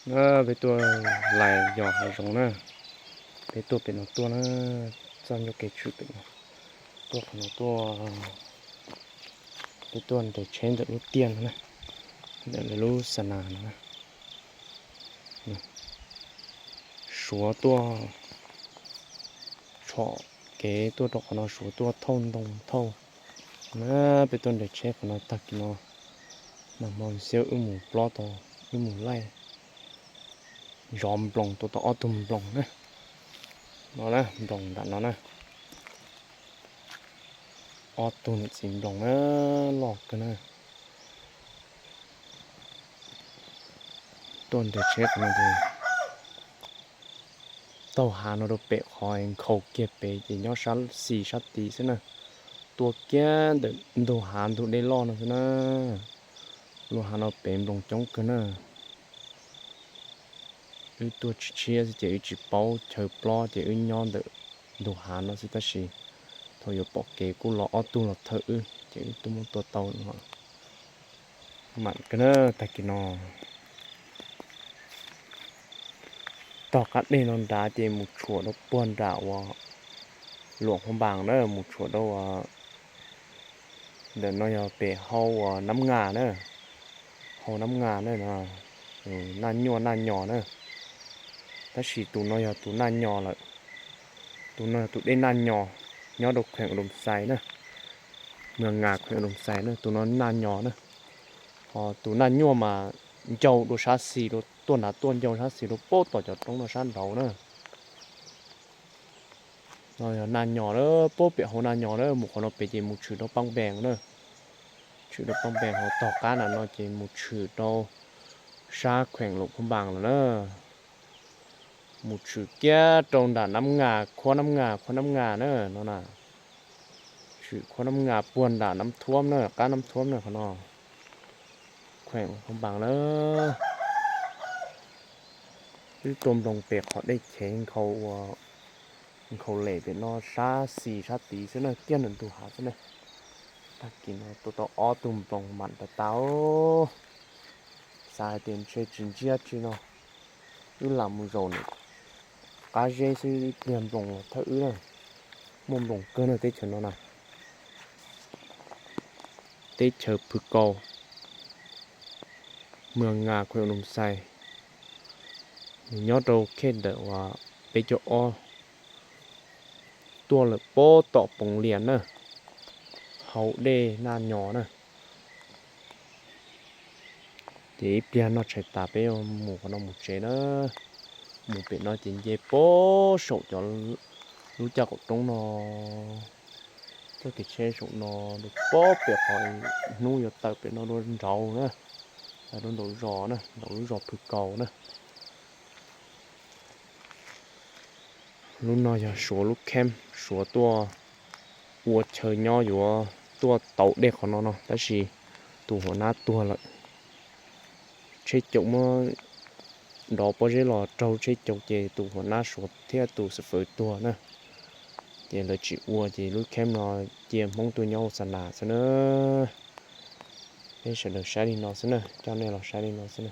Na, peb tuaj lais yos hav zoov na, peb tuaj pem no tuaj na, txoj ncauj kev tshwm pem no, tuaj qhov no tuaj, peb tuaj nres tsheb ntawm lub tiaj no na, ntawm lawv lub xa nas no na. Suav tuaj tshom kev tuaj rau qhov no, suav tuaj thauj ntoo thauj na, peb tuaj nres tsheb qhov no tag kis no, nag hmo xiab wb mus plob tau, wb mus laij zov nploos tua tau ob tug nploos na. No na, nploos nram no na, ob tug niam txiv nploos na, loj kawg na. Tuaj nres tsheb qhov no ces taug hav no rau pem qhov nkhaus kiag pem ces nyob sab xis sab tid xwb na. Tuaj kiag ntawm ntug hav ntug dej loj no xwb na. Lub hav no pem nploos coob kawg na. Wb tuaj tshiab xwb ces wb tsis paub chaw plob ces wb nyob ntawm ntug hav no xwb tab sis thaum yuav pom kev kuj los ob tug los thawj wb ces wb tuaj muab tua tau no. Mam kawg na, tag kis no tog qab deg no nrad ces mus tshuam rau puag nram uas Luam Hua Npas na, mus tshuam rau uas ntawm no yog pem hau uas Nab Nga na, hau Nab Nga na, Naj Nyuaj Naj Nyo na. Tab sis tus no yog tus Naj Nyo lawm, tus no yog tus dej Naj Nyo nyob rau kheem Doo Xais na, Mws Nga kheem Doo Xais na, tus no Naj Nyo na. Ho tus Naj Nyuaj mas ncau dua sab xis, tuaj nrad tuaj ncau sab xis rau pem tom cov roob no sab nraud na. No yog Naj Nyo na, pem hauv Naj Nyo na, mus qhov no pem ces mus tshwm rau Paj Npees na. Tshwm rau Paj Npees ho tog qab nram no ces mus tshwm rau sab kheem Luam Phab Npas lawm na. Mus tshwm kiag rau nram Nab Nga, khuab Nab Nga, khuab Nab Nga na no na. Tshwm khuab Nab Nga puag nram Nab Thuab na, qab Nab Thuab na qhov no. Kheem Phab Npas na. Wb tua nploos pem qhov dej chev nkhaus ua, nkhaus lem pem no sab xis sab tid xwb na, kiag ntawm ntug hav xwb na. Tag kis no tua tau ob tug nploos mam tas tas. Xav hais tias ntshe tsis ntsiab tsi no, wb lam mus zaum nws qab zeb xwb ib pliag nploos los thawj wb na. Muaj nploos kawg na teb chaws no na. Teb chaws Phwv Kaus, Mws Nga, khuem Doo Xais, nws nyob rau khej ntawm uas peb caug ob, tuaj lawm pem tom Poos Lias na, hauv dej Naj Nyo na. Ces ib pliag noj tshais tas peb yuav mus qhov no mus tsev na. Mus pem no ces nce pem saum cov lub caj qaum roob no, txoj kev tsheb saum no, pem qhov hnub yuav tawm pem no dua nraud na, dua nraum zos na, nraum lub zos Phwv Kaus na. Lub no yog Suav lub camp, Suav tuaj ua chaw nyob yuav tuaj tauv dej qhov no no, tab sis tus huam nab tuag lawm. Tsheb caum muab nrov pob zeb los raug tsheb caum ces tus huam nab Suav thiab tus xib fwb tuag na. Ces lawv tsis ua ces lub camp no cia Hmoob tuaj nyob ua xa nas xwb na. Peb sawv daws saib li no xwb na, coj nej los saib li no xwb na.